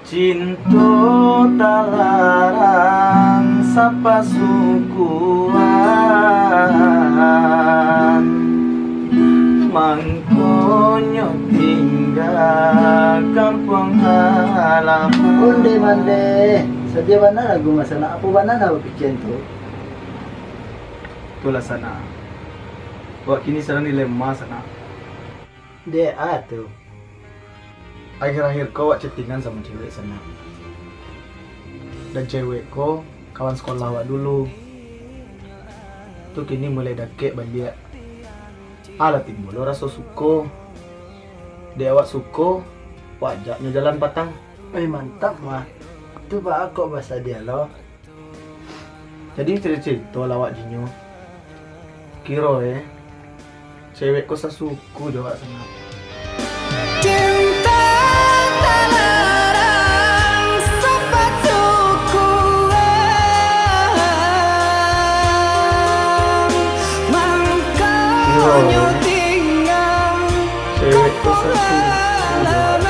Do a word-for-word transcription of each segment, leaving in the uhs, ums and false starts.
Cinto talarang sapasukuan, mangkonyo tingga kampuang halaman. Onde mande, sadia bana lagu Mas Anak, apo bana nan bapikian tu? Itulah, Sanak. Awak kini sadang dilema, Sanak. Dek a tu. Akhir-akhir ko awak chattingan samo cewek, Sanak. Dan cewek ko kawan sekolah awak dulu. Tu kini mulai dakek baliak. Alah timbul lo raso suko. Dek awak suko, awak ajak nyo jalan patang. Eh, mantap mah. Tu baa kok basadiah lo? Jadi carito-carito lah awak jinyo. Kiro e, cewek ko sasuku jo awak, Sanak. Cinta talarang sapasukuan, mangkonyo tingga kampuang halaman.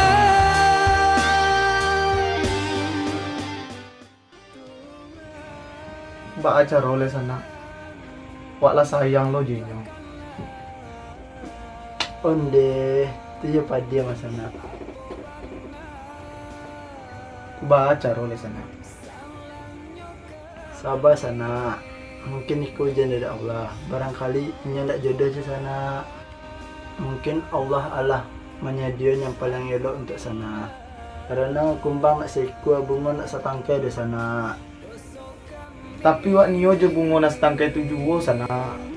Baa caro lai, Sanak? Wak lah sayang lo jo inyo. Onde, tu jo padiah, Mas Anak. Baa caro lai, Sanak? Saba, Sanak. Mungkin iko ujian dari Allah. Barangkali inyo ndak jodoh jo Sanak. Mungkin Allah alah manyadiakan yang paling elok untuak Sanak. Karano kumbang nak saikua, bungo nak satangkai doh, Sanak. Tapi wak nio jo bungo nan satangkai tu juo, Sanak.